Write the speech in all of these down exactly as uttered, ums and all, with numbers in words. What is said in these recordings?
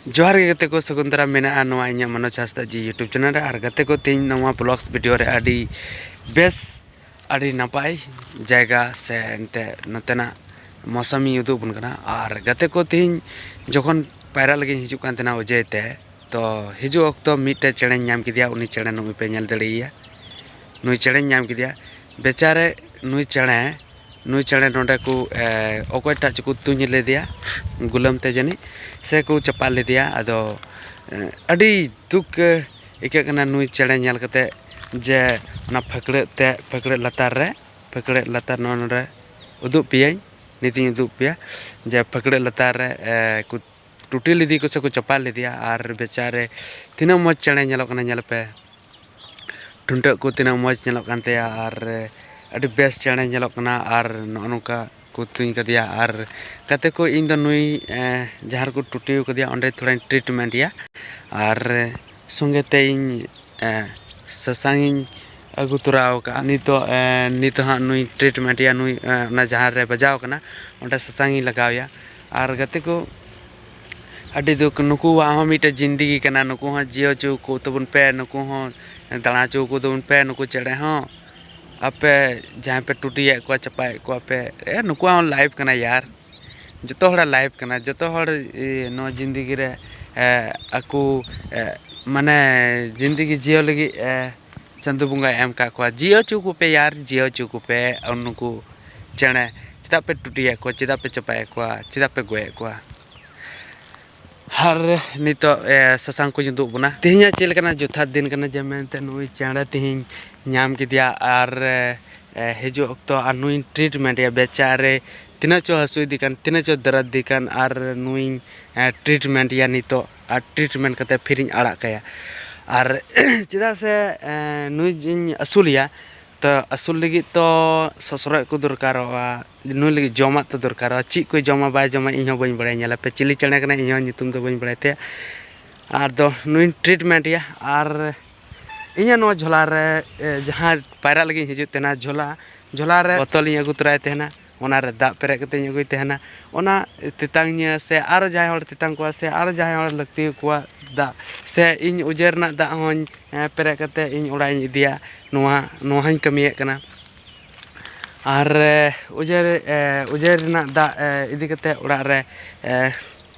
ᱡᱚᱦᱟᱨ ᱜᱮ ᱜᱟᱛᱮ ᱠᱚ, ᱥᱟᱹᱜᱩᱱ ᱫᱟᱨᱟᱢ ᱢᱮᱱᱟᱜᱼᱟ ᱱᱚᱣᱟ ᱤᱧᱟᱹᱜ ᱢᱚᱱᱳᱡᱽ ᱦᱟᱸᱥᱫᱟ ᱡᱤ YouTube ᱪᱮᱱᱮᱞ ᱨᱮ᱾ ᱟᱨ ᱜᱟᱛᱮ ᱠᱚ, ᱛᱮᱦᱮᱧ ᱱᱚᱣᱟ ᱵᱞᱚᱜᱥ ᱵᱷᱤᱰᱤᱭᱳ ᱨᱮ ᱟᱹᱰᱤ ᱵᱮᱥ, ᱟᱹᱰᱤ ᱱᱟᱯᱟᱭ ᱡᱟᱭᱜᱟ ᱥᱮ ᱮᱱᱛᱮ ᱱᱚᱛᱮᱱᱟᱜ ᱢᱚᱥᱟᱢᱤᱧ ᱩᱫᱩᱜ ᱟᱵᱚᱱ ᱠᱟᱱᱟ᱾ ᱟᱨ ᱜᱟᱛᱮ ᱠᱚ, ᱛᱮᱦᱮᱧ ᱡᱚᱠᱷᱚᱱ ᱯᱟᱭᱨᱟ ᱞᱟᱹᱜᱤᱫ ᱤᱧ ᱦᱤᱡᱩᱜ ᱠᱟᱱ ᱛᱟᱦᱮᱱᱟ ᱚᱡᱮ ᱛᱮ, ᱛᱚ ᱦᱤᱡᱩᱜ ᱚᱠᱛᱚ ᱢᱤᱫᱴᱮᱡ ᱪᱮᱬᱮᱧ ᱧᱟᱢ ᱠᱮᱫᱮᱭᱟ᱾ ᱩᱱᱤ ᱪᱮᱬᱮ ᱱᱩᱭ ᱯᱮ ᱧᱮᱞ ᱫᱟᱲᱮᱭᱟᱭᱟ, ᱱᱩᱭ ᱪᱮᱬᱮᱧ ᱧᱟᱢ ᱠᱮᱫᱮᱭᱟ᱾ ᱵᱮᱪᱟᱨᱮ ᱱᱩᱭ ᱪᱮᱬᱮ ᱱᱩᱭ ᱪᱮᱬᱮ ᱱᱚᱰᱮ ᱠᱚ, ᱮ, ᱚᱠᱚᱭᱴᱟᱜ ᱪᱚᱠᱚ ᱛᱩᱧ ᱞᱮᱫᱮᱭᱟ ᱜᱩᱞᱟᱹᱢ ᱛᱮ ᱡᱟᱹᱱᱤᱡ, ᱥᱮ ᱠᱚ ᱪᱟᱯᱟᱫ ᱞᱮᱫᱮᱭᱟ᱾ ᱟᱫᱚ, ᱮ, ᱟᱹᱰᱤ ᱫᱩᱠ, ᱮ, ᱟᱹᱭᱠᱟᱹᱜ ᱠᱟᱱᱟ ᱱᱩᱭ ᱪᱮᱬᱮ ᱧᱮᱞ ᱠᱟᱛᱮ, ᱡᱮ ᱚᱱᱟ ᱯᱷᱟᱹᱠᱲᱟᱹᱜ ᱛᱮ, ᱯᱷᱟᱹᱠᱲᱟᱹᱜ ᱞᱟᱛᱟᱨ ᱨᱮ, ᱯᱷᱟᱹᱠᱲᱟᱹᱜ ᱞᱟᱛᱟᱨ ᱱᱚᱜᱼᱚ ᱱᱚᱰᱮ ᱩᱫᱩᱜ ᱯᱮᱭᱟᱹᱧ, ᱱᱤᱛᱤᱧ ᱩᱫᱩᱜ ᱯᱮᱭᱟ, ᱡᱮ ᱯᱷᱟᱹᱠᱲᱟᱹᱜ ᱞᱟᱛᱟᱨ ᱨᱮ, ᱮ, ᱠᱚ ᱴᱩᱴᱤ ᱞᱮᱫᱮ ᱠᱚ ᱥᱮ ᱠᱚ ᱪᱟᱯᱟᱫ ᱞᱮᱫᱮᱭᱟ᱾ ᱟᱨ ᱵᱮᱪᱟᱨᱮ ᱛᱤᱱᱟᱹᱜ ᱢᱚᱡᱽ ᱪᱮᱬᱮ ᱧᱮᱞᱚᱜ ᱠᱟᱱᱟ, ᱧᱮᱞ ᱯᱮ᱾ ᱰᱷᱩᱱᱴᱟᱹᱜ ᱠᱚ ᱛᱤᱱᱟᱹᱜ ᱢᱚᱡᱽ ᱧᱮᱞᱚᱜ ᱠᱟᱱ ᱛᱟᱭᱟ ᱟᱨ ᱟᱹᱰᱤ ᱵᱮᱥ ᱪᱮᱬᱮ ᱧᱮᱞᱚᱜ ᱠᱟᱱᱟ᱾ ᱟᱨ ᱱᱚᱜᱼᱚ ᱱᱚᱝᱠᱟ ᱠᱚ ᱛᱩᱧ ᱠᱟᱫᱮᱭᱟ᱾ ᱟᱨ ᱜᱟᱛᱮ ᱠᱚ, ᱤᱧ ᱫᱚ ᱱᱩᱭ, ᱮ, ᱡᱟᱦᱟᱸ ᱨᱮᱠᱚ ᱴᱩᱴᱤ ᱠᱟᱫᱮᱭᱟ ᱚᱸᱰᱮ ᱛᱷᱚᱲᱟᱧ ᱴᱨᱤᱴᱢᱮᱱᱴ ᱮᱭᱟ᱾ ᱟᱨ ᱥᱚᱸᱜᱮ ᱛᱮ ᱤᱧ, ᱮ, ᱥᱟᱥᱟᱝ ᱤᱧ ᱟᱹᱜᱩ ᱛᱚᱨᱟ ᱟᱠᱟᱫᱼᱟ᱾ ᱱᱤᱛᱚᱜ, ᱮ, ᱱᱤᱛᱚᱜ ᱦᱟᱸᱜ ᱱᱩᱭ ᱴᱨᱤᱴᱢᱮᱱᱴ ᱮᱭᱟ, ᱱᱩᱭ, ᱮ, ᱚᱱᱟ ᱡᱟᱦᱟᱸ ᱨᱮ ᱵᱟᱡᱟᱣ ᱠᱟᱱᱟ ᱚᱸᱰᱮ ᱥᱟᱥᱟᱝ ᱤᱧ ᱞᱟᱜᱟᱣ ᱮᱭᱟ᱾ ᱟᱨ ᱜᱟᱛᱮ ᱠᱚ, ᱟᱹᱰᱤ ᱫᱩᱠ, ᱱᱩᱠᱩᱣᱟᱜ ᱦᱚᱸ ᱢᱤᱫᱴᱮᱡ ᱡᱤᱱᱫᱮᱜᱤ ᱠᱟᱱᱟ, ᱱᱩᱠᱩ ᱦᱚᱸ ᱡᱤᱭᱟᱹᱣ ᱦᱚᱪᱚ ᱠᱚ ᱛᱟᱵᱚᱱ ᱯᱮ, ᱱᱩᱠᱩ ᱦᱚᱸ ᱫᱟᱬᱟ ᱦᱚᱪᱚ ᱠᱚ ᱛᱟᱵᱚᱱ ᱯᱮ, ᱱᱩᱠᱩ ᱪᱮᱬᱮ ᱦᱚᱸ᱾ ᱟᱯᱮ ᱡᱟᱦᱟᱸᱭ ᱯᱮ ᱴᱩᱴᱤᱭᱮᱫ ᱠᱚᱣᱟ, ᱪᱟᱯᱟᱭᱮᱫ ᱠᱚᱣᱟ ᱯᱮ, ᱮ, ᱱᱩᱠᱩᱣᱟᱜ ᱦᱚᱸ ᱞᱟᱭᱤᱯᱷ ᱠᱟᱱᱟ ᱭᱟᱨ, ᱡᱚᱛᱚ ᱦᱚᱲᱟᱜ ᱞᱟᱭᱤᱯᱷ ᱠᱟᱱᱟ᱾ ᱡᱚᱛᱚ ᱦᱚᱲ, ᱮ, ᱱᱚᱣᱟ ᱡᱤᱱᱫᱮᱜᱤ ᱨᱮ, ᱮ, ᱟᱠᱚ, ᱮ, ᱢᱟᱱᱮ ᱡᱤᱱᱫᱮᱜᱤ ᱡᱤᱭᱟᱹᱣ ᱞᱟᱹᱜᱤᱫ, ᱮ, ᱪᱟᱸᱫᱚ ᱵᱚᱸᱜᱟᱭ ᱮᱢ ᱟᱠᱟᱫ ᱠᱚᱣᱟ᱾ ᱡᱤᱭᱟᱹᱣ ᱦᱚᱪᱚ ᱠᱚᱯᱮ ᱭᱟᱨ, ᱡᱤᱭᱟᱹᱣ ᱦᱚᱪᱚ ᱠᱚᱯᱮ᱾ ᱟᱨ ᱱᱩᱠᱩ ᱪᱮᱬᱮ ᱪᱮᱫᱟᱜ ᱯᱮ ᱴᱩᱴᱤᱭᱮᱫ ᱠᱚᱣᱟ, ᱪᱮᱫᱟᱜ ᱯᱮ ᱪᱟᱯᱟᱭᱮᱫ ᱠᱚᱣᱟ, ᱪᱮᱫᱟᱜ ᱯᱮ ᱜᱚᱡᱮᱫ ᱠᱚᱣᱟ? ᱟᱨ ᱱᱤᱛᱚᱜ, ᱮ, ᱥᱟᱥᱟᱝ ᱠᱚᱧ ᱩᱫᱩᱜ ᱵᱚᱱᱟ᱾ ᱛᱮᱦᱮᱧᱟᱜ ᱪᱮᱫ ᱞᱮᱠᱟᱱᱟᱜ ᱡᱚᱛᱷᱟᱛ ᱫᱤᱱ ᱠᱟᱱᱟ ᱡᱮ ᱢᱮᱱᱛᱮ ᱱᱩᱭ ᱪᱮᱬᱮ ᱛᱮᱦᱮᱧ ᱧᱟᱢ ᱠᱮᱫᱮᱭᱟ᱾ ᱟᱨ, ᱮ, ᱮ, ᱦᱤᱡᱩᱜ ᱚᱠᱛᱚ ᱟᱨ ᱱᱩᱭᱤᱧ ᱴᱨᱤᱴᱢᱮᱱᱴ ᱮᱭᱟ᱾ ᱵᱮᱪᱟᱨᱮ ᱛᱤᱱᱟᱹᱜ ᱪᱚ ᱦᱟᱹᱥᱩᱭᱮᱫᱮ ᱠᱟᱱ, ᱛᱤᱱᱟᱹᱜ ᱪᱚ ᱫᱚᱨᱚᱫ ᱮᱫᱮ ᱠᱟᱱ, ᱟᱨ ᱱᱩᱭᱤᱧ, ᱮ, ᱴᱨᱤᱴᱢᱮᱱᱴ ᱮᱭᱟ ᱱᱤᱛᱚᱜ᱾ ᱟᱨ ᱴᱨᱤᱴᱢᱮᱱᱴ ᱠᱟᱛᱮ ᱯᱷᱤᱨᱤᱧ ᱟᱲᱟᱜ ᱠᱟᱭᱟ᱾ ᱟᱨ ᱪᱮᱫᱟᱜ ᱥᱮ, ᱮ, ᱱᱩᱭ ᱤᱧ ᱟᱹᱥᱩᱞᱮᱭᱟ, ᱛᱚ ᱟᱹᱥᱩᱞ ᱞᱟᱹᱜᱤᱫ ᱛᱚ ᱥᱚᱥᱨᱚᱡ ᱠᱚ ᱫᱚᱨᱠᱟᱨᱚᱜᱼᱟ, ᱱᱩᱭ ᱞᱟᱹᱜᱤᱫ ᱡᱚᱢᱟᱜ ᱛᱚ ᱫᱚᱨᱠᱟᱨᱚᱜᱼᱟ᱾ ᱪᱮᱫ ᱠᱚᱭ ᱡᱚᱢᱟ ᱵᱟᱭ ᱡᱚᱢᱟ ᱤᱧ ᱦᱚᱸ ᱵᱟᱹᱧ ᱵᱟᱲᱟᱭᱟ᱾ ᱧᱮᱞᱟᱯᱮ ᱪᱤᱞᱤ ᱪᱮᱬᱮ ᱠᱟᱱᱟᱭ, ᱤᱧ ᱦᱚᱸ ᱧᱩᱛᱩᱢ ᱫᱚ ᱵᱟᱹᱧ ᱵᱟᱲᱟᱭ ᱛᱟᱭᱟ᱾ ᱟᱨ ᱫᱚ ᱱᱩᱭᱤᱧ ᱴᱨᱤᱴᱢᱮᱱᱴ ᱮᱭᱟ᱾ ᱟᱨ ᱤᱧᱟᱹᱜ ᱱᱚᱣᱟ ᱡᱷᱚᱞᱟ ᱨᱮ, ᱮ, ᱡᱟᱦᱟᱸ ᱯᱟᱭᱨᱟᱜ ᱞᱟᱹᱜᱤᱫ ᱤᱧ ᱦᱤᱡᱩᱜ ᱛᱟᱦᱮᱱᱟ, ᱡᱷᱚᱞᱟ, ᱡᱷᱚᱞᱟ ᱨᱮ ᱵᱚᱛᱚᱞ ᱤᱧ ᱟᱹᱜᱩ ᱛᱚᱨᱟᱭ ᱛᱟᱦᱮᱱᱟ᱾ ᱚᱱᱟᱨᱮ ᱫᱟᱜ ᱯᱮᱨᱮᱡ ᱠᱟᱛᱮᱧ ᱟᱹᱜᱩᱭ ᱛᱟᱦᱮᱱᱟ᱾ ᱚᱱᱟ ᱛᱮᱛᱟᱝ ᱤᱧᱟᱹ ᱥᱮ ᱟᱨᱚ ᱡᱟᱦᱟᱸᱭ ᱦᱚᱲ ᱛᱮᱛᱟᱝ ᱠᱚᱣᱟ ᱥᱮ ᱟᱨᱚ ᱡᱟᱦᱟᱸᱭ ᱦᱚᱲ ᱞᱟᱹᱠᱛᱤ ᱟᱠᱚᱣᱟ ᱫᱟᱜ, ᱥᱮ ᱤᱧ ᱚᱡᱮ ᱨᱮᱱᱟᱜ ᱫᱟᱜ ᱦᱚᱸᱧ, ᱮ, ᱯᱮᱨᱮᱡ ᱠᱟᱛᱮ ᱤᱧ ᱚᱲᱟᱜ ᱤᱧ ᱤᱫᱤᱭᱟ᱾ ᱱᱚᱣᱟ, ᱱᱚᱣᱟ ᱦᱚᱸᱧ ᱠᱟᱹᱢᱤᱭᱮᱫ ᱠᱟᱱᱟ᱾ ᱟᱨ, ᱮ, ᱚᱡᱮ ᱨᱮ, ᱮ, ᱚᱡᱮ ᱨᱮᱱᱟᱜ ᱫᱟᱜ, ᱮ, ᱤᱫᱤ ᱠᱟᱛᱮ ᱚᱲᱟᱜ ᱨᱮ, ᱮ,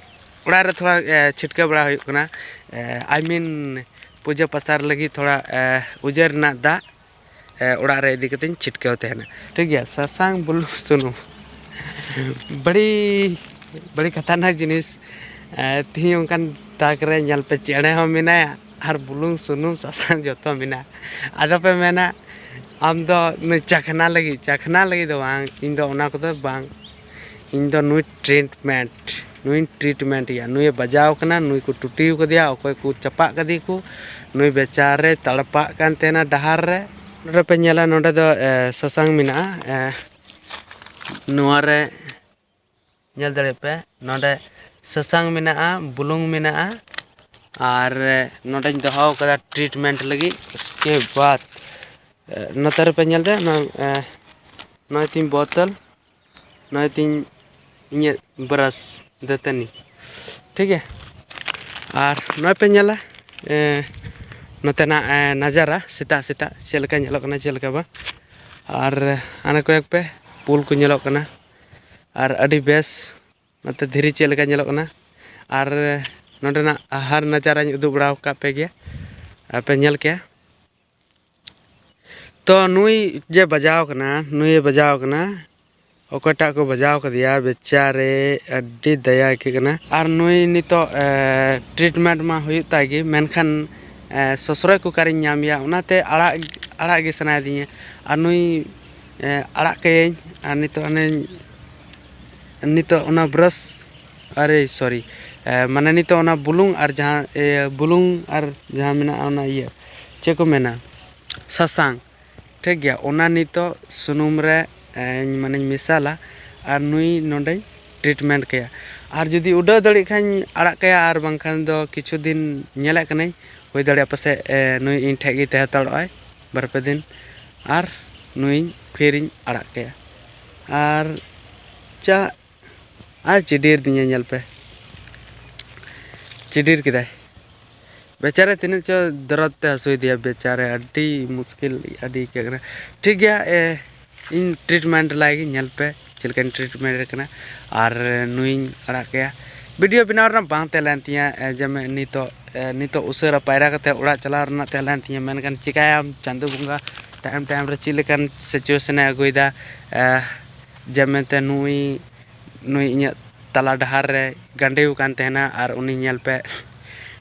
ᱚᱲᱟᱜ ᱨᱮ ᱛᱷᱚᱲᱟ, ᱮ, ᱪᱷᱤᱴᱠᱟᱹᱣ ᱵᱟᱲᱟ ᱦᱩᱭᱩᱜ ᱠᱟᱱᱟ᱾ ᱮ, I mean, ᱯᱩᱡᱟᱹ ᱯᱟᱥᱟ ᱨᱮ ᱞᱟᱹᱜᱤᱫ ᱛᱷᱚᱲᱟ, ᱮ, ᱚᱡᱮ ᱨᱮᱱᱟᱜ ᱫᱟᱜ, ᱮ, ᱚᱲᱟᱜ ᱨᱮ ᱤᱫᱤ ᱠᱟᱛᱮᱧ ᱪᱷᱤᱴᱠᱟᱹᱣ ᱛᱟᱦᱮᱱᱟ᱾ ᱴᱷᱤᱠ ᱜᱮᱭᱟ, ᱥᱟᱥᱟᱝ, ᱵᱩᱞᱩᱝ, ᱥᱩᱱᱩᱢ᱾ ᱵᱟᱹᱲᱤ, ᱵᱟᱹᱲᱤ ᱠᱷᱟᱛᱟᱨᱱᱟᱠ ᱡᱤᱱᱤᱥ᱾ ᱮ, ᱛᱤᱦᱤᱧ ᱚᱱᱠᱟᱱ ᱛᱟᱠ ᱨᱮ ᱧᱮᱞ ᱯᱮ, ᱪᱮᱬᱮ ᱦᱚᱸ ᱢᱮᱱᱟᱭᱟ ᱟᱨ ᱵᱩᱞᱩᱝ, ᱥᱩᱱᱩᱢ, ᱥᱟᱥᱟᱝ ᱡᱚᱛᱚ ᱢᱮᱱᱟᱜᱼᱟ᱾ ᱟᱫᱚ ᱯᱮ ᱢᱮᱱᱟ, "ᱟᱢ ᱫᱚ ᱱᱩᱭ ᱪᱟᱠᱷᱱᱟ ᱞᱟᱹᱜᱤᱫ, ᱪᱟᱠᱷᱱᱟ ᱞᱟᱹᱜᱤᱫ ᱫᱚ ᱵᱟᱝ, ᱤᱧ ᱫᱚ ᱚᱱᱟ ᱠᱚᱫᱚ ᱵᱟᱝ, ᱤᱧ ᱫᱚ ᱱᱩᱭ treatment, ᱱᱩᱭ treatment ᱮᱭᱟ, ᱱᱩᱭᱮ ᱵᱟᱡᱟᱣ ᱠᱟᱱᱟ, ᱱᱩᱭ ᱠᱚ ᱴᱩᱴᱤ ᱟᱠᱟᱫᱮᱭᱟ, ᱚᱠᱚᱭ ᱠᱚ ᱪᱟᱯᱟᱫ ᱠᱟᱫᱮ ᱠᱚ, ᱱᱩᱭ ᱵᱮᱪᱟᱨᱮ ᱛᱟᱲᱯᱟᱜ ᱠᱟᱱ ᱛᱟᱦᱮᱱᱟ ᱰᱟᱦᱟᱨ ᱨᱮ᱾" ᱱᱚᱰᱮ ᱯᱮ ᱧᱮᱞᱟ, ᱱᱚᱰᱮ ᱫᱚ, ᱮ, ᱥᱟᱥᱟᱝ ᱢᱮᱱᱟᱜᱼᱟ, ᱮ, ᱱᱚᱣᱟ ᱨᱮ ᱧᱮᱞ ᱫᱟᱲᱮᱭᱟᱜ ᱯᱮ, ᱱᱚᱰᱮ ᱥᱟᱥᱟᱝ ᱢᱮᱱᱟᱜᱼᱟ, ᱵᱩᱞᱩᱝ ᱢᱮᱱᱟᱜᱼᱟ, ᱟᱨ ᱱᱚᱰᱮᱧ ᱫᱚᱦᱚ ᱠᱟᱫᱟ treatment ᱞᱟᱹᱜᱤᱫ᱾ ᱩᱥᱠᱮ ᱵᱟᱫ, ᱮ, ᱱᱚᱛᱮ ᱨᱮᱯᱮ ᱧᱮᱞ ᱫᱟ, ᱱᱚᱣᱟ, ᱮ, ᱱᱚᱜᱼᱚᱭ ᱛᱤᱧ ᱵᱳᱛᱚᱞ, ᱱᱚᱜᱼᱚᱭ ᱛᱤᱧ ᱤᱧᱟᱹᱜ brush, ᱫᱟᱹᱛᱟᱹᱱᱤ, ᱴᱷᱤᱠ ᱜᱮᱭᱟ᱾ ᱟᱨ ᱱᱚᱜᱼᱚᱭ ᱯᱮ ᱧᱮᱞᱟ, ᱮ, ᱱᱚᱛᱮᱱᱟᱜ, ᱮ, ᱱᱟᱡᱟᱨᱟ ᱥᱮᱛᱟᱜ ᱥᱮᱛᱟᱜ ᱪᱮᱫ ᱞᱮᱠᱟ ᱧᱮᱞᱚᱜ ᱠᱟᱱᱟ, ᱪᱮᱫ ᱞᱮᱠᱟ ᱵᱟᱝ᱾ ᱟᱨ ᱦᱟᱱᱮ ᱠᱚᱭᱮᱠ ᱯᱮ ᱯᱩᱞ ᱠᱚ ᱧᱮᱞᱚᱜ ᱠᱟᱱᱟ, ᱟᱨ ᱟᱹᱰᱤ ᱵᱮᱥ ᱱᱚᱛᱮ ᱫᱷᱤᱨᱤ ᱪᱮᱫ ᱞᱮᱠᱟ ᱧᱮᱞᱚᱜ ᱠᱟᱱᱟ᱾ ᱟᱨ ᱱᱚᱰᱮᱱᱟᱜ ᱦᱟᱨ ᱱᱟᱡᱟᱨᱟᱧ ᱩᱫᱩᱜ ᱵᱟᱲᱟ ᱟᱠᱟᱫ ᱯᱮ ᱜᱮᱭᱟ, ᱟᱨ ᱯᱮ ᱧᱮᱞ ᱠᱮᱭᱟ᱾ ᱛᱚ ᱱᱩᱭ ᱡᱮ ᱵᱟᱡᱟᱣ ᱠᱟᱱᱟ, ᱱᱩᱭᱮ ᱵᱟᱡᱟᱣ ᱠᱟᱱᱟ, ᱚᱠᱚᱭᱴᱟᱜ ᱠᱚ ᱵᱟᱡᱟᱣ ᱠᱟᱫᱮᱭᱟ ᱵᱮᱪᱟᱨᱮ, ᱟᱹᱰᱤ ᱫᱟᱭᱟ ᱟᱹᱭᱠᱟᱹᱜ ᱠᱟᱱᱟ᱾ ᱟᱨ ᱱᱩᱭ ᱱᱤᱛᱚᱜ, ᱮ, treatment ᱢᱟ ᱦᱩᱭᱩᱜ ᱛᱟᱭ ᱜᱮ, ᱢᱮᱱᱠᱷᱟᱱ, ᱮ, ᱥᱚᱥᱨᱚᱡ ᱠᱚ ᱚᱠᱟᱨᱤᱧ ᱧᱟᱢᱮᱭᱟ, ᱚᱱᱟᱛᱮ ᱟᱲᱟᱜ, ᱟᱲᱟᱜ ᱜᱮ ᱥᱟᱱᱟᱭᱮᱫᱤᱧᱟ᱾ ᱟᱨ ᱱᱩᱭ, ᱮ, ᱟᱲᱟᱜ ᱠᱟᱭᱟᱹᱧ, ᱟᱨ ᱱᱤᱛᱚᱜ ᱚᱱᱮᱧ, ᱱᱤᱛᱚᱜ ᱚᱱᱟ brush, ᱟᱨᱮ sorry, ᱮ, ᱢᱟᱱᱮ ᱱᱤᱛᱚᱜ ᱚᱱᱟ ᱵᱩᱞᱩᱝ ᱟᱨ ᱡᱟᱦᱟᱸ, ᱮ, ᱵᱩᱞᱩᱝ ᱟᱨ ᱡᱟᱦᱟᱸ ᱢᱮᱱᱟᱜᱼᱟ ᱚᱱᱟ ᱤᱭᱟᱹ, ᱪᱮᱫ ᱠᱚ ᱢᱮᱱᱟ, ᱥᱟᱥᱟᱝ, ᱴᱷᱤᱠ ᱜᱮᱭᱟ, ᱚᱱᱟ ᱱᱤᱛᱚᱜ ᱥᱩᱱᱩᱢ ᱨᱮ, ᱮ, ᱢᱟᱱᱮᱧ ᱢᱮᱥᱟᱞᱟ ᱟᱨ ᱱᱩᱭ ᱱᱚᱰᱮᱧ treatment ᱠᱟᱭᱟ᱾ ᱟᱨ ᱡᱩᱫᱤ ᱩᱰᱟᱹᱣ ᱫᱟᱲᱮᱭᱟᱜ ᱠᱷᱟᱱ ᱟᱲᱟᱜ ᱠᱟᱭᱟ, ᱟᱨ ᱵᱟᱝᱠᱷᱟᱱ ᱫᱚ ᱠᱤᱪᱷᱩ ᱫᱤᱱ ᱧᱮᱞᱮᱫ ᱠᱟᱹᱱᱟᱹᱧ, ᱦᱩᱭ ᱫᱟᱲᱮᱭᱟᱜᱼᱟ ᱯᱟᱥᱮᱡ, ᱮ, ᱱᱩᱭ ᱤᱧ ᱴᱷᱮᱡ ᱜᱮᱭ ᱛᱟᱦᱮᱸ ᱦᱟᱛᱟᱲᱚᱜᱼᱟᱭ ᱵᱟᱨ ᱯᱮ ᱫᱤᱱ, ᱟᱨ ᱱᱩᱭ ᱯᱷᱤᱨᱤᱧ ᱟᱲᱟᱜ ᱠᱟᱭᱟ᱾ ᱟᱨ ᱪᱟ ᱟᱨ ᱪᱤᱰᱤᱨ ᱫᱤᱧᱟ, ᱧᱮᱞ ᱯᱮ, ᱪᱤᱰᱤᱨ ᱠᱮᱫᱟᱭ ᱵᱮᱪᱟᱨᱮ᱾ ᱛᱤᱱᱟᱹᱜ ᱪᱚ ᱫᱚᱨᱚᱫ ᱛᱮ ᱦᱟᱹᱥᱩᱭᱮᱫᱮᱭᱟ ᱵᱮᱪᱟᱨᱮ, ᱟᱹᱰᱤ ᱢᱩᱥᱠᱤᱞ, ᱟᱹᱰᱤ ᱟᱹᱭᱠᱟᱹᱜ ᱠᱟᱱᱟ᱾ ᱴᱷᱤᱠ ᱜᱮᱭᱟ, ᱮ, ᱤᱧ treatment ᱞᱟᱭ ᱜᱤᱧ, ᱧᱮᱞ ᱯᱮ ᱪᱮᱫ ᱞᱮᱠᱟᱧ treatment ᱮ ᱠᱟᱱᱟ᱾ ᱟᱨ ᱱᱩᱭᱤᱧ ᱟᱲᱟᱜ ᱠᱟᱭᱟ, video ᱵᱮᱱᱟᱣ ᱨᱮᱱᱟᱜ ᱵᱟᱝ ᱛᱟᱦᱮᱸ ᱞᱮᱱ ᱛᱤᱧᱟᱹ᱾ ᱮ, ᱡᱮ ᱢᱮ-, ᱱᱤᱛᱚᱜ, ᱮ, ᱱᱤᱛᱚᱜ ᱩᱥᱟᱹᱨᱟ ᱯᱟᱭᱨᱟ ᱠᱟᱛᱮ ᱚᱲᱟᱜ ᱪᱟᱞᱟᱣ ᱨᱮᱱᱟᱜ ᱛᱟᱦᱮᱸ ᱞᱮᱱ ᱛᱤᱧᱟᱹ, ᱢᱮᱱᱠᱷᱟᱱ ᱪᱤᱠᱟᱹᱭᱟᱢ, ᱪᱟᱸᱫᱳ ᱵᱚᱸᱜᱟ time time ᱨᱮ ᱪᱮᱫ ᱞᱮᱠᱟᱱ situation ᱮ ᱟᱹᱜᱩᱭᱮᱫᱟ᱾ ᱮ, ᱡᱮ ᱢᱮᱱᱛᱮ ᱱᱩᱭ, ᱱᱩᱭ ᱤᱧᱟᱹᱜ ᱛᱟᱞᱟ ᱰᱟᱦᱟᱨ ᱨᱮ ᱜᱟᱸᱰᱮᱣ ᱠᱟᱱ ᱛᱟᱦᱮᱱᱟ, ᱟᱨ ᱩᱱᱤ ᱧᱮᱞ ᱯᱮ,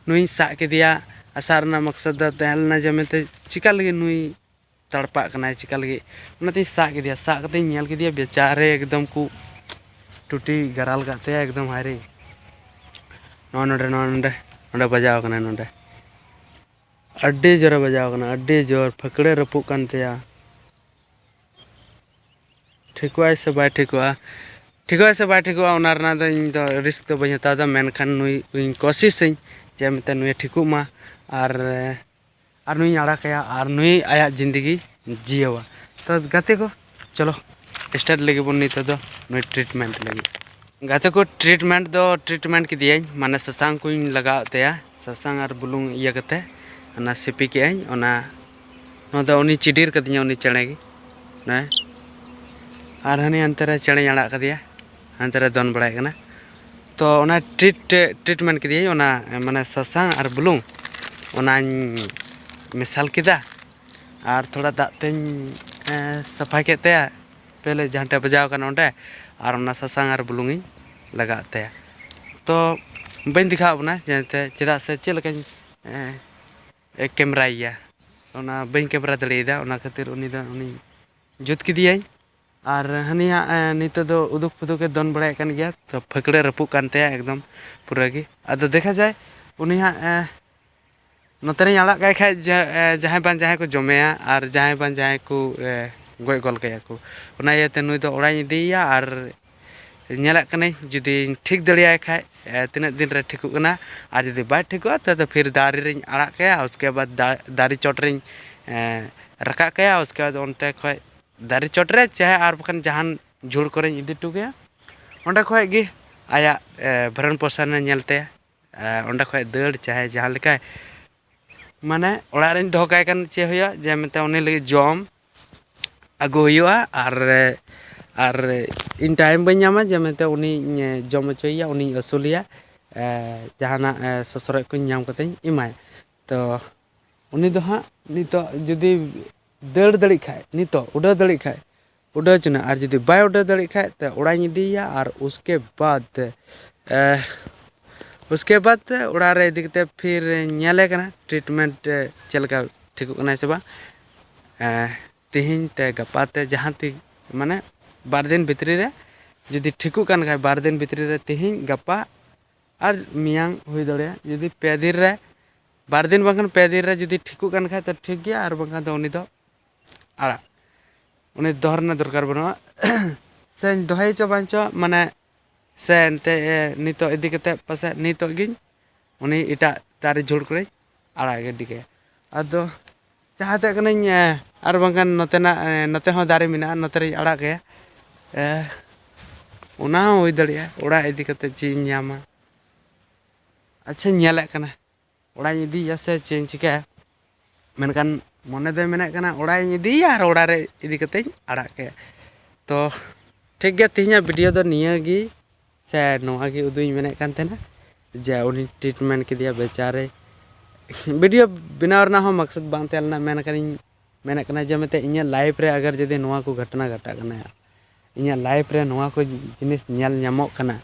ᱱᱩᱭᱤᱧ ᱥᱟᱵ ᱠᱮᱫᱮᱭᱟ᱾ ᱟᱥᱟ ᱨᱮᱱᱟᱜ ᱢᱚᱠᱥᱚᱫ ᱫᱚ ᱛᱟᱦᱮᱸ ᱞᱮᱱᱟ ᱡᱮ ᱢᱮᱱᱛᱮ ᱪᱤᱠᱟ ᱞᱟᱹᱜᱤᱫ ᱱᱩᱭ ᱛᱟᱲᱯᱟᱜ ᱠᱟᱱᱟᱭ, ᱪᱤᱠᱟ ᱞᱟᱹᱜᱤᱫ, ᱚᱱᱟᱛᱮᱧ ᱥᱟᱵ ᱠᱮᱫᱮᱭᱟ᱾ ᱥᱟᱵ ᱠᱟᱛᱮᱧ ᱧᱮᱞ ᱠᱮᱫᱮᱭᱟ, ᱵᱮᱪᱟᱨᱮ ᱮᱠᱫᱚᱢ ᱠᱚ ᱴᱩᱴᱤ ᱜᱟᱨᱟᱞ ᱠᱟᱜ ᱛᱟᱭᱟ ᱮᱠᱫᱚᱢ, ᱦᱟᱭ ᱨᱮ᱾ ᱱᱚᱜᱼᱚ ᱱᱚᱰᱮ, ᱱᱚᱜᱼᱚ ᱱᱚᱰᱮ, ᱱᱚᱰᱮ ᱵᱟᱡᱟᱣ ᱠᱟᱱᱟᱭ, ᱱᱚᱰᱮ ᱟᱹᱰᱤ ᱡᱳᱨᱮ ᱵᱟᱡᱟᱣ ᱠᱟᱱᱟ, ᱟᱹᱰᱤ ᱡᱳᱨ ᱯᱷᱟᱹᱠᱲᱟᱹ ᱨᱟᱹᱯᱩᱫ ᱠᱟᱱ ᱛᱟᱭᱟ᱾ ᱴᱷᱤᱠᱚᱜᱼᱟᱭ ᱥᱮ ᱵᱟᱭ ᱴᱷᱤᱠᱚᱜᱼᱟ, ᱴᱷᱤᱠᱚᱜᱼᱟᱭ ᱥᱮ ᱵᱟᱭ ᱴᱷᱤᱠᱚᱜᱼᱟ, ᱚᱱᱟ ᱨᱮᱱᱟᱜ ᱫᱚ ᱤᱧ ᱫᱚ risk ᱫᱚ ᱵᱟᱹᱧ ᱦᱟᱛᱟᱣ ᱮᱫᱟ, ᱢᱮᱱᱠᱷᱟᱱ ᱱᱩᱭ ᱤᱧ ᱠᱳᱥᱤᱥᱟᱹᱧ ᱡᱮ ᱢᱮᱱᱛᱮ ᱱᱩᱭᱮ ᱴᱷᱤᱠᱚᱜ ᱢᱟ, ᱟᱨ, ᱟᱨ ᱱᱩᱭᱤᱧ ᱟᱲᱟᱜ ᱠᱟᱭᱟ ᱟᱨ ᱱᱩᱭ ᱟᱭᱟᱜ ᱡᱤᱱᱫᱮᱜᱤ ᱡᱤᱭᱟᱹᱣᱟ᱾ ᱛᱚ ᱜᱟᱛᱮ ᱠᱚ, ᱪᱚᱞᱚ start ᱞᱟᱹᱜᱤᱫ ᱵᱚᱱ ᱱᱤᱛᱚᱜ ᱫᱚ ᱱᱩᱭ treatment ᱞᱟᱹᱜᱤᱫ᱾ ᱜᱟᱛᱮ ᱠᱚ, treatment ᱫᱚ treatment ᱠᱮᱫᱮᱭᱟᱹᱧ, ᱢᱟᱱᱮ ᱥᱟᱥᱟᱝ ᱠᱚᱧ ᱞᱟᱜᱟᱣᱟᱫ ᱛᱟᱭᱟ, ᱥᱟᱥᱟᱝ ᱟᱨ ᱵᱩᱞᱩᱝ ᱤᱭᱟᱹ ᱠᱟᱛᱮ ᱚᱱᱟ ᱥᱤᱯᱤ ᱠᱮᱜᱼᱟᱹᱧ᱾ ᱚᱱᱟ, ᱱᱚᱣᱟ ᱫᱚ ᱩᱱᱤ ᱪᱤᱰᱤᱨ ᱠᱟᱫᱤᱧᱟ, ᱩᱱᱤ ᱪᱮᱬᱮ ᱜᱮ᱾ ᱦᱮᱸ, ᱟᱨ ᱦᱟᱹᱱᱤ ᱦᱟᱱᱛᱮ ᱨᱮ ᱪᱮᱬᱮᱧ ᱟᱲᱟᱜ ᱠᱟᱫᱮᱭᱟ, ᱦᱟᱱᱛᱮ ᱨᱮ ᱫᱚᱱ ᱵᱟᱲᱟᱭᱮᱫ ᱠᱟᱱᱟ᱾ ᱛᱚ ᱚᱱᱟ treat-, treatment ᱠᱮᱫᱮᱭᱟᱹᱧ, ᱚᱱᱟ ᱢᱟᱱᱮ ᱥᱟᱥᱟᱝ ᱟᱨ ᱵᱩᱞᱩᱝ ᱚᱱᱟᱧ ᱢᱮᱥᱟᱞ ᱠᱮᱫᱟ, ᱟᱨ ᱛᱷᱚᱲᱟ ᱫᱟᱜ ᱛᱮᱧ, ᱮᱸ, ᱥᱟᱯᱷᱟ ᱠᱮᱫ ᱛᱟᱭᱟ, ᱯᱮᱦᱞᱮ ᱡᱟᱦᱟᱸ ᱴᱷᱮᱡ ᱵᱟᱡᱟᱣ ᱠᱟᱱᱟ ᱚᱸᱰᱮ, ᱟᱨ ᱚᱱᱟ ᱥᱟᱥᱟᱝ ᱟᱨ ᱵᱩᱞᱩᱝ ᱤᱧ ᱞᱟᱜᱟᱣᱟᱫ ᱛᱟᱭᱟ᱾ ᱛᱚ ᱵᱟᱹᱧ ᱫᱮᱠᱷᱟᱣ ᱵᱚᱱᱟ ᱡᱮ ᱮᱱᱛᱮ ᱪᱮᱫᱟᱜ ᱥᱮ ᱪᱮᱫ ᱞᱮᱠᱟᱧ, ᱮᱸ, ᱮ, camera ᱭᱮᱭᱟ, ᱚᱱᱟ ᱵᱟᱹᱧ camera ᱫᱟᱲᱮᱭᱟᱫᱟ, ᱚᱱᱟ ᱠᱷᱟᱹᱛᱤᱨ ᱩᱱᱤ ᱫᱚ ᱩᱱᱤ ᱡᱩᱛ ᱠᱮᱫᱮᱭᱟᱹᱧ᱾ ᱟᱨ ᱦᱟᱹᱱᱤᱭᱟᱜ, ᱮ, ᱱᱤᱛᱚᱜ ᱫᱚ ᱩᱫᱩᱜ ᱯᱷᱩᱫᱩᱜ ᱮ ᱫᱚᱱ ᱵᱟᱲᱟᱭᱮᱫ ᱠᱟᱱ ᱜᱮᱭᱟ, ᱛᱚ ᱯᱷᱟᱹᱠᱲᱟᱹ ᱨᱟᱹᱯᱩᱫ ᱠᱟᱱ ᱛᱟᱭᱟ ᱮᱠᱫᱚᱢ ᱯᱩᱨᱟᱹ ᱜᱮ᱾ ᱟᱫᱚ ᱫᱮᱠᱷᱟ ᱡᱟᱭ ᱩᱱᱤ ᱦᱟᱸᱜ, ᱮ, ᱱᱚᱛᱮ ᱨᱤᱧ ᱟᱲᱟᱜ ᱠᱟᱭ ᱠᱷᱟᱡ ᱡᱟ-, ᱮ, ᱡᱟᱦᱟᱸᱭ ᱵᱟᱝ ᱡᱟᱦᱟᱸᱭ ᱠᱚ ᱡᱚᱢᱮᱭᱟ ᱟᱨ ᱡᱟᱦᱟᱸᱭ ᱵᱟᱝ ᱡᱟᱦᱟᱸᱭ ᱠᱚ, ᱮ, ᱜᱚᱡ ᱜᱚᱞ ᱠᱟᱭᱟ ᱠᱚ᱾ ᱚᱱᱟ ᱤᱭᱟᱹᱛᱮ ᱱᱩᱭ ᱫᱚ ᱚᱲᱟᱜ ᱤᱧ ᱤᱫᱤᱭᱮᱭᱟ ᱟᱨ ᱧᱮᱞᱮᱫ ᱠᱟᱹᱱᱟᱹᱧ ᱡᱩᱫᱤᱧ ᱴᱷᱤᱠ ᱫᱟᱲᱮᱭᱟᱭ ᱠᱷᱟᱡ, ᱮ, ᱛᱤᱱᱟᱹᱜ ᱫᱤᱱ ᱨᱮ ᱴᱷᱤᱠᱚᱜ ᱠᱟᱱᱟ᱾ ᱟᱨ ᱡᱩᱫᱤ ᱵᱟᱭ ᱴᱷᱤᱠᱚᱜᱼᱟ, ᱛᱚ, ᱛᱚ ᱯᱷᱤᱨ ᱫᱟᱨᱮ ᱨᱤᱧ ᱟᱲᱟᱜ ᱠᱟᱭᱟ, ᱩᱥᱠᱮ ᱵᱟᱫ ᱫᱟ-, ᱫᱟᱨᱮ ᱪᱚᱴ ᱨᱤᱧ, ᱮ, ᱨᱟᱠᱟᱵ ᱠᱟᱭᱟ, ᱩᱥᱠᱮ ᱵᱟᱫ ᱚᱱᱛᱮ ᱠᱷᱚᱡ ᱫᱟᱨᱮ ᱪᱚᱴ ᱨᱮ ᱪᱟᱦᱮ ᱟᱨ ᱵᱟᱠᱷᱟᱱ ᱡᱟᱦᱟᱱ ᱡᱷᱩᱲ ᱠᱚᱨᱮᱧ ᱤᱫᱤ ᱦᱚᱴᱚ ᱠᱟᱭᱟ᱾ ᱚᱸᱰᱮ ᱠᱷᱚᱡ ᱜᱮ ᱟᱭᱟᱜ ᱵᱷᱚᱨᱚᱱ ᱯᱳᱥᱟᱱᱮ ᱧᱮᱞ ᱛᱟᱭᱟ᱾ ᱚᱸᱰᱮ ᱠᱷᱚᱡ ᱫᱟᱹᱲ ᱪᱟᱦᱮ ᱡᱟᱦᱟᱸ ᱞᱮᱠᱟᱭ, ᱢᱟᱱᱮ ᱚᱲᱟᱜ ᱨᱮᱧ ᱫᱚᱦᱚ ᱠᱟᱭ ᱠᱷᱟᱱ ᱪᱮᱫ ᱦᱩᱭᱩᱜᱼᱟ, ᱡᱮ ᱢᱮᱱᱛᱮ ᱩᱱᱤ ᱞᱟᱹᱜᱤᱫ ᱡᱚᱢ ᱟᱹᱜᱩ ᱦᱩᱭᱩᱜᱼᱟ᱾ ᱟᱨ ᱟᱨ ᱤᱧ ᱴᱟᱭᱤᱢ ᱵᱟᱹᱧ ᱧᱟᱢᱟ ᱡᱮ ᱢᱮᱱᱛᱮ ᱩᱱᱤᱧ ᱡᱚᱢ ᱦᱚᱪᱚᱭᱮᱭᱟ, ᱩᱱᱤᱧ ᱟᱹᱥᱩᱞᱮᱭᱟ᱾ ᱡᱟᱦᱟᱱᱟᱜ ᱥᱚᱥᱨᱚᱡ ᱠᱚᱧ ᱧᱟᱢ ᱠᱟᱛᱮᱧ ᱮᱢᱟᱭᱟ᱾ ᱛᱚ ᱩᱱᱤ ᱫᱚ ᱦᱟᱸᱜ ᱱᱤᱛᱚᱜ ᱡᱩᱫᱤ ᱫᱟᱹᱲ ᱫᱟᱲᱮᱜ ᱠᱷᱟᱡ, ᱱᱤᱛᱚᱜ ᱩᱰᱟᱹᱣ ᱫᱟᱲᱮᱜ ᱠᱷᱟᱡ ᱩᱰᱟᱹᱣ ᱦᱚᱪᱚᱱᱟ, ᱟᱨ ᱡᱩᱫᱤ ᱵᱟᱭ ᱩᱰᱟᱹᱣ ᱫᱟᱲᱮᱜ ᱠᱷᱟᱡ ᱛᱚ ᱚᱲᱟᱜ ᱤᱧ ᱤᱫᱤᱭᱮᱭᱟ᱾ ᱟᱨ ᱩᱥᱠᱮ ᱵᱟᱫ ᱩᱥᱠᱮ ᱵᱟᱫ ᱚᱲᱟᱜ ᱨᱮ ᱤᱫᱤ ᱠᱟᱛᱮ ᱯᱷᱤᱨ ᱧᱮᱞᱮ ᱠᱟᱱᱟ ᱴᱨᱤᱴᱢᱮᱱᱴ ᱪᱮᱫ ᱞᱮᱠᱟ ᱴᱷᱤᱠᱚᱜ ᱠᱟᱱᱟᱭ ᱥᱮ ᱵᱟᱝ᱾ ᱛᱮᱦᱮᱧ ᱛᱮ ᱜᱟᱯᱟ ᱛᱮ ᱡᱟᱦᱟᱸ ᱛᱤᱥ ᱢᱟᱱᱮ ᱵᱟᱨ ᱫᱤᱱ ᱵᱷᱤᱛᱨᱤ ᱨᱮ ᱡᱩᱫᱤ ᱴᱷᱤᱠᱚᱜ ᱠᱟᱱ ᱠᱷᱟᱡ, ᱵᱟᱨ ᱫᱤᱱ ᱵᱷᱤᱛᱨᱤ ᱨᱮ ᱛᱮᱦᱮᱧ ᱜᱟᱯᱟ ᱟᱨ ᱢᱮᱭᱟᱝ ᱦᱩᱭ ᱫᱟᱲᱮᱭᱟᱜᱼᱟ᱾ ᱡᱩᱫᱤ ᱯᱮ ᱫᱤᱱ ᱨᱮ, ᱵᱟᱨ ᱫᱤᱱ ᱵᱟᱝᱠᱷᱟᱱ ᱯᱮ ᱫᱤᱱ ᱨᱮ ᱡᱩᱫᱤ ᱴᱷᱤᱠᱚᱜ ᱠᱟᱱ ᱠᱷᱟᱡ ᱛᱚ ᱴᱷᱤᱠ ᱜᱮᱭᱟ, ᱟᱨ ᱵᱟᱝᱠᱷᱟᱱ ᱫᱚ ᱩᱱᱤ ᱫᱚ ᱟᱲᱟᱜ, ᱩᱱᱤ ᱫᱚᱦᱚ ᱨᱮᱱᱟᱜ ᱫᱚᱨᱠᱟᱨ ᱵᱟᱹᱱᱩᱜᱼᱟ᱾ ᱥᱮᱧ ᱫᱚᱦᱚᱭ ᱪᱚ ᱵᱟᱝ ᱪᱚ, ᱢᱟᱱᱮ ᱥᱮ ᱮᱱᱛᱮ ᱱᱤᱛᱚᱜ ᱤᱫᱤ ᱠᱟᱛᱮ ᱯᱟᱥᱮᱡ ᱱᱤᱛᱚᱜ ᱜᱤᱧ ᱩᱱᱤ ᱮᱴᱟᱜ ᱫᱟᱨᱮ ᱡᱷᱩᱲ ᱠᱚᱨᱮᱧ ᱟᱲᱟᱜ ᱜᱤᱰᱤ ᱠᱟᱭᱟ᱾ ᱟᱫᱚ ᱡᱟᱦᱟᱸ ᱛᱮ ᱠᱟᱹᱱᱟᱹᱧ, ᱟᱨ ᱵᱟᱝᱠᱷᱟᱱ ᱱᱚᱛᱮᱱᱟᱜ, ᱱᱚᱛᱮ ᱦᱚᱸ ᱫᱟᱨᱮ ᱢᱮᱱᱟᱜᱼᱟ, ᱱᱚᱛᱮ ᱨᱤᱧ ᱟᱲᱟᱜ ᱠᱟᱭᱟ᱾ ᱚᱱᱟ ᱦᱚᱸ ᱦᱩᱭ ᱫᱟᱲᱮᱭᱟᱜᱼᱟ, ᱚᱲᱟᱜ ᱤᱫᱤ ᱠᱟᱛᱮ ᱪᱮᱫ ᱤᱧ ᱧᱟᱢᱟ᱾ ᱟᱪᱪᱷᱟᱧ ᱧᱮᱞᱮᱫ ᱠᱟᱱᱟ ᱚᱲᱟᱜ ᱤᱧ ᱤᱫᱤᱭᱮᱭᱟ ᱥᱮ ᱪᱮᱫ ᱤᱧ ᱪᱤᱠᱟᱹᱭᱟ, ᱢᱮᱱᱠᱷᱟᱱ ᱢᱚᱱᱮ ᱫᱚᱭ ᱢᱮᱱᱮᱫ ᱠᱟᱱᱟ ᱚᱲᱟᱜ ᱤᱧ ᱤᱫᱤᱭᱮᱭᱟ ᱟᱨ ᱚᱲᱟᱜ ᱨᱮ ᱤᱫᱤ ᱠᱟᱛᱮᱧ ᱟᱲᱟᱜ ᱠᱟᱭᱟ᱾ ᱛᱚ ᱴᱷᱤᱠ ᱜᱮᱭᱟ, ᱛᱮᱦᱮᱧᱟᱜ ᱵᱷᱤᱰᱤᱭᱳ ᱫᱚ ᱱᱤᱭᱟᱹ ᱜᱮ, ᱥᱮ ᱱᱚᱣᱟ ᱜᱮ ᱩᱫᱩᱜ ᱤᱧ ᱢᱮᱱᱮᱫ ᱠᱟᱱ ᱛᱟᱦᱮᱱᱟ ᱡᱮ ᱩᱱᱤ ᱴᱨᱤᱴᱢᱮᱱᱴ ᱠᱮᱫᱮᱭᱟ ᱵᱮᱪᱟᱨᱮ᱾ ᱵᱷᱤᱰᱤᱭᱳ ᱵᱮᱱᱟᱣ ᱨᱮᱱᱟᱜ ᱦᱚᱸ ᱢᱚᱠᱥᱚᱫ ᱵᱟᱝ ᱛᱟᱦᱮᱸ ᱞᱮᱱᱟ, ᱢᱮᱱ ᱠᱟᱹᱱᱟᱹᱧ, ᱢᱮᱱᱮᱫ ᱠᱟᱱᱟ ᱡᱮ ᱢᱮᱱᱛᱮ ᱤᱧᱟᱹᱜ ᱞᱟᱭᱤᱯᱷ ᱨᱮ ᱟᱜᱟᱨ ᱡᱩᱫᱤ ᱱᱚᱣᱟ ᱠᱚ ᱜᱷᱚᱴᱚᱱᱟ ᱜᱷᱚᱴᱟᱜ ᱠᱟᱱᱟ, ᱤᱧᱟᱹᱜ ᱞᱟᱭᱤᱯᱷ ᱨᱮ ᱱᱚᱣᱟ ᱠᱚ ᱡᱤᱱᱤᱥ ᱧᱮᱞ ᱧᱟᱢᱚᱜ ᱠᱟᱱᱟ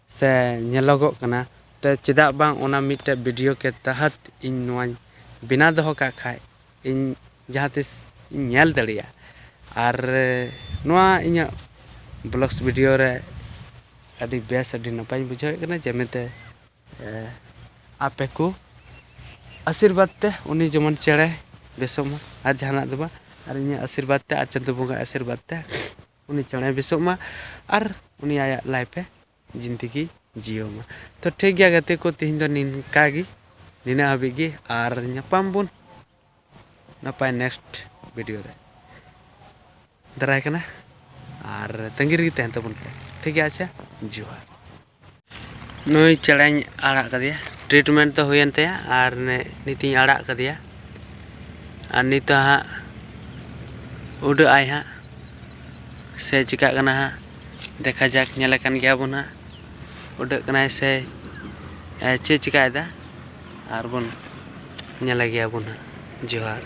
ᱥᱮ ᱧᱮᱞᱚᱜᱚᱜ ᱠᱟᱱᱟ, ᱛᱚ ᱪᱮᱫᱟᱜ ᱵᱟᱝ ᱚᱱᱟ ᱢᱤᱫᱴᱮᱡ ᱵᱷᱤᱰᱤᱭᱳ ᱠᱮ ᱛᱟᱦᱟᱛ ᱤᱧ ᱱᱚᱣᱟᱧ ᱵᱮᱱᱟᱣ ᱫᱚᱦᱚ ᱠᱟᱜ ᱠᱷᱟᱡ ᱤᱧ ᱡᱟᱦᱟᱸ ᱛᱤᱥ ᱤᱧ ᱧᱮᱞ ᱫᱟᱲᱮᱭᱟᱜᱼᱟ᱾ ᱟᱨ ᱱᱚᱣᱟ ᱤᱧᱟᱹᱜ ᱵᱞᱚᱜᱥ ᱵᱷᱤᱰᱤᱭᱳ ᱨᱮ ᱟᱹᱰᱤ ᱵᱮᱥ, ᱟᱹᱰᱤ ᱱᱟᱯᱟᱭᱤᱧ ᱵᱩᱡᱷᱟᱹᱣᱮᱫ ᱠᱟᱱᱟ ᱡᱮ ᱢᱮᱱᱛᱮ ᱟᱯᱮ ᱠᱚ ᱟᱥᱤᱨᱵᱟᱫᱽ ᱛᱮ ᱩᱱᱤ ᱡᱮᱢᱚᱱ ᱪᱮᱬᱮ ᱵᱮᱥᱚᱜ ᱢᱟ, ᱟᱨ ᱡᱟᱦᱟᱱᱟᱜ ᱫᱚ ᱵᱟᱝ, ᱟᱨ ᱤᱧᱟᱹᱜ ᱟᱥᱤᱨᱵᱟᱫᱽ ᱛᱮ ᱟᱨ ᱪᱟᱸᱫᱳ ᱵᱚᱸᱜᱟ ᱟᱥᱤᱨᱵᱟᱫᱽ ᱛᱮ ᱩᱱᱤ ᱪᱮᱬᱮ ᱵᱮᱥᱚᱜ ᱢᱟ ᱟᱨ ᱩᱱᱤ ᱟᱭᱟᱜ ᱞᱟᱭᱤᱯᱷ ᱮ ᱡᱤᱱᱫᱮᱜᱤ ᱡᱤᱭᱟᱹᱣ ᱢᱟ᱾ ᱛᱚ ᱴᱷᱤᱠ ᱜᱮᱭᱟ ᱜᱟᱛᱮ ᱠᱚ, ᱛᱮᱦᱮᱧ ᱫᱚ ᱱᱤᱝᱠᱟ ᱜᱮ, ᱱᱤᱱᱟᱹᱜ ᱦᱟᱹᱵᱤᱡ ᱜᱮ, ᱟᱨ ᱧᱟᱯᱟᱢ ᱵᱚᱱ ᱱᱟᱯᱟᱭ ᱱᱮᱠᱥᱴ ᱵᱷᱤᱰᱤᱭᱳ ᱨᱮ᱾ ᱫᱟᱨᱟᱭ ᱠᱟᱱᱟ ᱟᱨ ᱛᱟᱺᱜᱤ ᱨᱮᱜᱮ ᱛᱟᱦᱮᱱ ᱛᱟᱵᱚᱱ ᱯᱮ᱾ ᱴᱷᱤᱠ ᱜᱮᱭᱟ? ᱟᱪᱪᱷᱟ, ᱡᱚᱦᱟᱨ᱾ ᱱᱩᱭ ᱪᱮᱬᱮᱧ ᱟᱲᱟᱜ ᱠᱟᱫᱮᱭᱟ, treatment ᱫᱚ ᱦᱩᱭᱮᱱ ᱛᱟᱭᱟ ᱟᱨ ᱱᱤ- ᱱᱤᱛᱤᱧ ᱟᱲᱟᱜ ᱠᱟᱫᱮᱭᱟ᱾ ᱟᱨ ᱱᱤᱛᱚᱜ ᱦᱟᱸᱜ ᱩᱰᱟᱹᱜ ᱟᱭ ᱦᱟᱸᱜ, ᱥᱮ ᱪᱤᱠᱟᱹᱜ ᱠᱟᱱᱟ ᱦᱟᱸᱜ, ᱫᱮᱠᱷᱟ ᱡᱟᱠ, ᱧᱮᱞᱮ ᱠᱟᱱ ᱜᱮᱭᱟ ᱵᱚᱱ ᱦᱟᱸᱜ, ᱩᱰᱟᱹᱜ ᱠᱟᱱᱟᱭ ᱥᱮ ᱮ, ᱪᱮᱫ ᱪᱤᱠᱟᱹᱭᱮᱫᱟ, ᱟᱨ ᱵᱚᱱ ᱧᱮᱞᱮ ᱜᱮᱭᱟ ᱵᱚᱱ ᱦᱟᱸᱜ᱾ ᱡᱚᱦᱟᱨ᱾